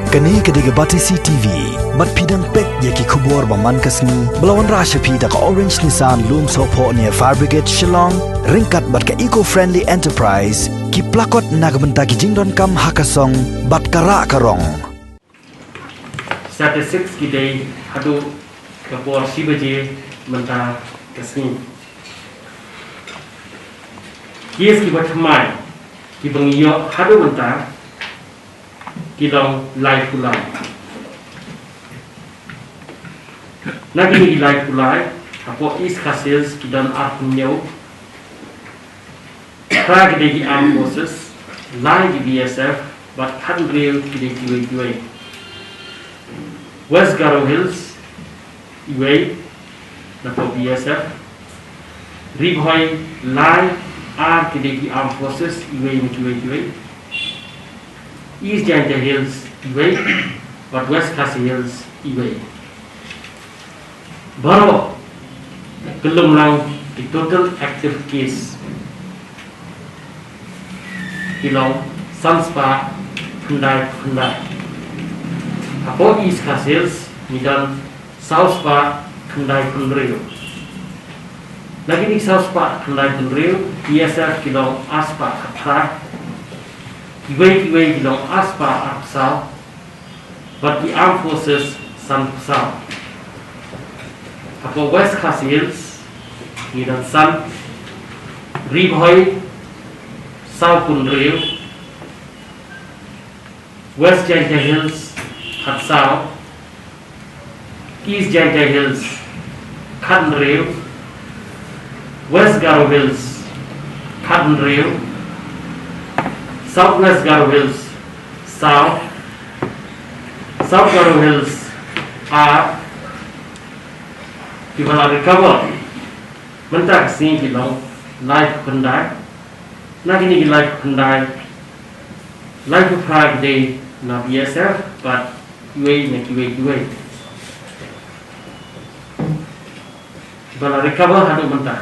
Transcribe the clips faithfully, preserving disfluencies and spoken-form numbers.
Kane ka dei ka Batesi T V. Bad phi dang peit ïa ki khubor ba man ka sngi ba la wanrah sha phi da ka Orange Nissan Lumsohphoh near Fire Brigade Shillong, ryngkat bad ka Eco Friendly Enterprise, ki plakot na ka bynta ki jingdonkam ha ka song bad ka rah ka rong. Statistics ki dei haduh ka por shi baje mynta ka sngi. Case kiba thymmai kiba ngi ïoh haduh mynta ki long laiphew lai. Na kine ki laiphew lai, hapoh East Khasi Hills ki don arphew hynñiew. Phra ki dei ki Armed Forces, lai ki B S F, bad khathynriew ki dei kiwei kiwei. West Garo Hills, iwei, napoh B S F. Ri Bhoi, lai, ar ki dei ki Armed Forces, iwei na kiwei kiwei. East Jaintia Hills, iwei, bad West Khasi Hills, iwei. Baroh kyllum lang ki total active case ki long san spah khyndai phew khyndai. Hapoh East Khasi Hills ngi don saw spah khyndai phew hynriew. Na kine saw spah khyndai phew hynriew, B S F ki long ar spah khatphra, kiwei kiwei ki long ar spah arphew saw, bad ki Armed Forces sanphew saw. Hapoh West Khasi Hills ngi don san, Ri Bhoi saw phew hynriew, West Jaintia Hills khatsaw, East Jaintia Hills khathynriew, West Garo Hills khathynriew, South West Garo Hills saw, South Garo Hills ar, kiba la recover mynta ka sngi ki long laiphew khyndai. Na kine ki laiphew khyndai, laiphew phra ki dei na B S F bad kiwei na kiwei kiwei. Kiba la recover haduh mynta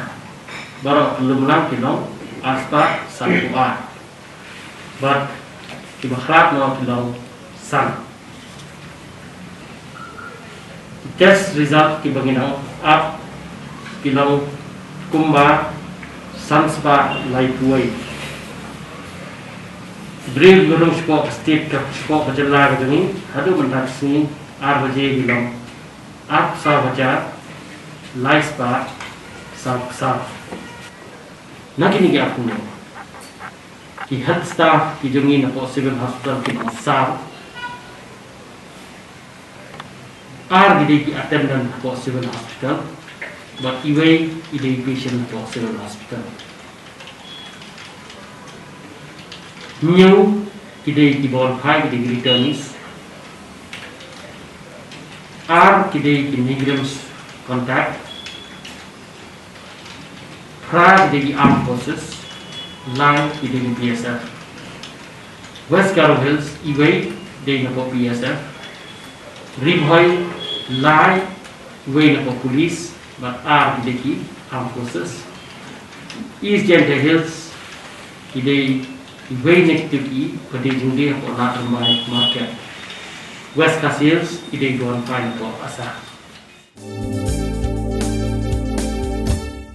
baroh kyllum lang ki long ar spah sanphew ar. Bad kiba khlad noh ki long san. Test result kiba ngi nang ap ki long kumba san spah laiphew wei. Briew kiba rung shapoh ka state, ka shapoh ka jylla ka jong ngi, haduh mynta ka sngi ar baje ki long arphew saw hajar lai spah saw saw. Na kine ki arphew hynñiew, ki head staff ki jong ngi napoh Civil Hospital ki long saw. Ar ki dei ki attendant hapoh Civil Hospital, bad iwei i dei patient hapoh Civil Hospital. Hynñiew ki dei ki bun phai, ki dei ki returnees. Ar ki dei ki migrant contact. Phra ki dei ki Armed Forces, lai ki dei ki B S F. West Garo Hills, iwei dei napoh B S F. Ri Bhoi, lai, iwei napoh Police, bad ar ki dei ki Armed Forces. East Jaintia Hills, ki dei iwei na kito kiba die jingdie hapoh Ladrymbai Market. West Khasi Hills, i dei ki wan phai napoh ASHA.